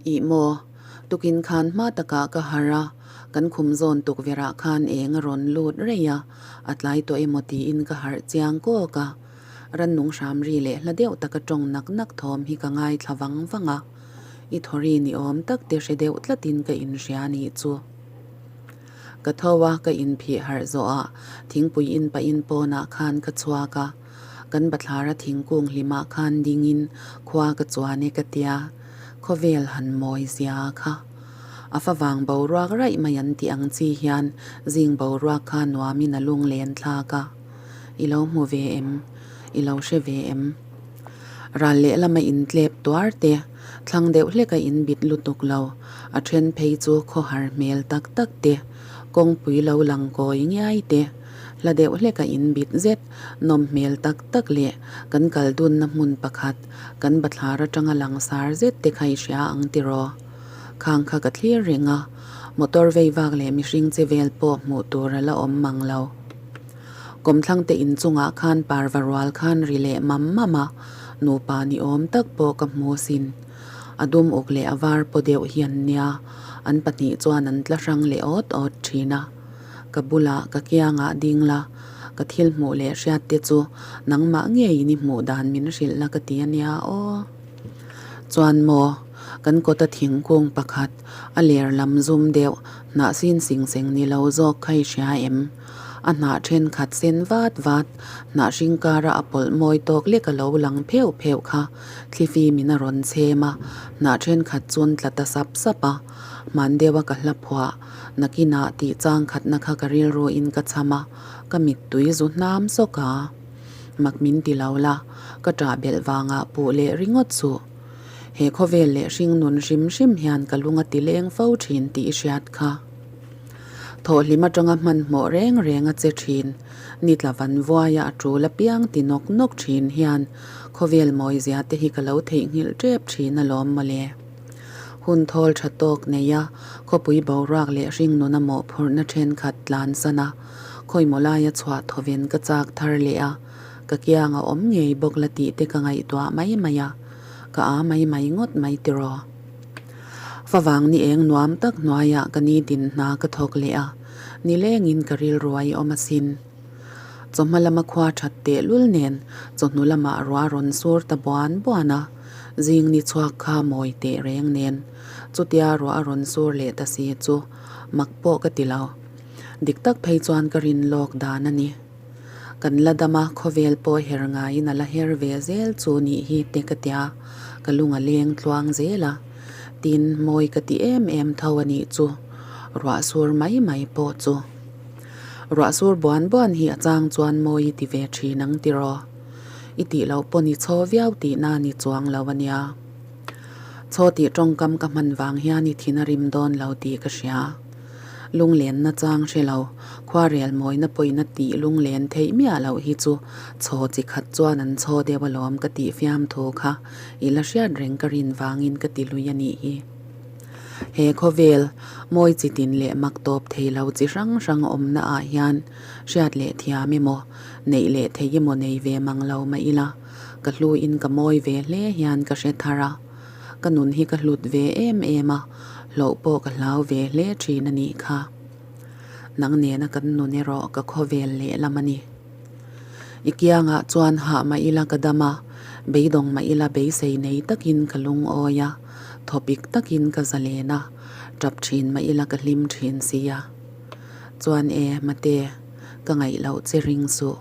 Ih maw, tukin khan hma takah ka harh a, kan khum zawn tukverhah khan eng a rawn lut rei a, a tlai tawh emaw tiin ka harh chiang kawk a. Rannung hram ri leh hla deuh taka tawng nak nak thawm hi ka ngaithla vang vang a, i thawri ni awm tak te hre deuh tlatin ka inhria nih chu. Ka tho a, ka inphih harh zawhah thingpui in pahin pawnah khan ka chhuak a, kan bathlara thingkung hlimah khan dingin khua ka chuan e ka tia, khawvel han mawi zia kha. A favang boruak raih mai an tih ang chi hian zing boruak kha nuamin a lunglen thlak a. I lo hmu ve em? I lo hre ve em? Ral lehlama intlep tuar te, thlang deuh hleka inbit lutuk lo, a then phei chu khawhar hmel tak tak te, kawngpui lo lang kawi ngiai te, hla deuh hleka inbit zet, nawm hmel tak tak leh kan kal dunna hmun pakhat, kan bathlar atanga langsar zet te kha i hria ang tiraw? Khang kha ka thlir reng a, motor vei vak leh mihring che vel pawh hmuh tur a la awm mang lo. Kawmthlang te inchungah khan parva rual khan ri leh mam mam a, nupa ni awm tak pawh ka hmu sin. A dum uk leh a var paw deuh hi an nia, an pahnih chuan an tla hrang leh awt awt thin a. Ka bulah ka kiangah ding la, ka thil hmuh leh hriat te chu nangmah ngeiin i hmuh dan min hrilh la ka ti a nia aw. Chuan maw, kan kawta thingkung pakhat a ler lam zum deuh hnah sin sing seng ni lo zawk kha i hria em? A hnah thenkhat sen vat vat, hnah hring kara a pawlh mawi tawk lek a lo lang pheuh pheuh kha thlifi min a rawn chhem a, hnah thenkhat chun tla ta sap sap a. Hman deuha ka hla phuah, nakinah tih chang khatna kha ka rilruin ka cham a, ka mittui zu hnam sawk a. Mak min ti lo la, ka ṭah belh vangah puh leh ringawt suh. He khawvel leh hring nun hrim hrim hian ka lung a ti leng fo ṭhin tih i hriat kha. Thawhhlim aṭanga hmanhmawh reng reng a che ṭhin. Ni tla van vuaia a ṭul apiang ti nawk nawk ṭhin hian khawvel mawizia te hi ka lo theihnghilh ṭep ṭhin alawm mawle. Hun thawl ṭha tawk nei a, khawpui boruak leh hring nuna mawhphurhna ṭhenkhat tlansan a, khawimaw laia chhuah thawven ka chak thar leh a, ka kiang a awm ngei bawk la tih te ka ngaihtuah mai mai a, ka â mai mai ngawt mai tiraw. Favang ni eng nuam tak hnuaiah ka ni din hna ka thawk leh a, nilengin ka rilruai awm asin. Chawhma lama khua that tehlul nen chawhnu lamah ruah rawn sur ta buan buan a, zing ni chhuak kha mawi teh reng nen chutia ruah a rawn sur leh ta si chu mak pawh ka ti lo. Dik tak phei chuan ka rin lawk dan a ni. Kan la dam a, khawvel pawh her ngaiin a la her ve zel chu nih hi te ka tia, ka lung a leng tluang zel a. Tin, mawi ka ti em em tho a nih chu, ruah sur mai mai pawh chu. Ruah sur buan buan hi a chang chuan mawi i ti ve thin ang tiraw? I tih loh pawn i chhaw viau tihna ni chuang lo a nia. Chhaw tih tawngkam ka hman vang hian i thin a rim dawn lo tih ka hria. Lunglenna chang hre lo, khuarel mawina pawina tih lunglen theih miah loh hi chu chhaw chi khat chuan an chhaw deuh alawm ka tih fiam thu kha i la hriat reng ka rin vangin ka ti lui a nih hi. He khawvel, mawi chi tin leh mak tawp thei lo chi hrang hrang awmna ah hian hriat leh thiam emaw, neih leh thei emaw nei ve mang lo mah ila, ka hluin ka mawi ve hle hian ka hre thar a. Ka nun hi ka hlut ve em em a, hlauh pawh ka hlau ve hle thin a nih kha. Nang nena kan nun erawh ka khawvel lehlam a ni. I kiangah chuan hah mah ila ka dam a, beidawng mah ila beisei nei takin ka lungawi a, thawpik takin ka zalen a, tap thin mah ila ka hlim thin si a. Chuan e, mate, ka ngaih loh che ring suh.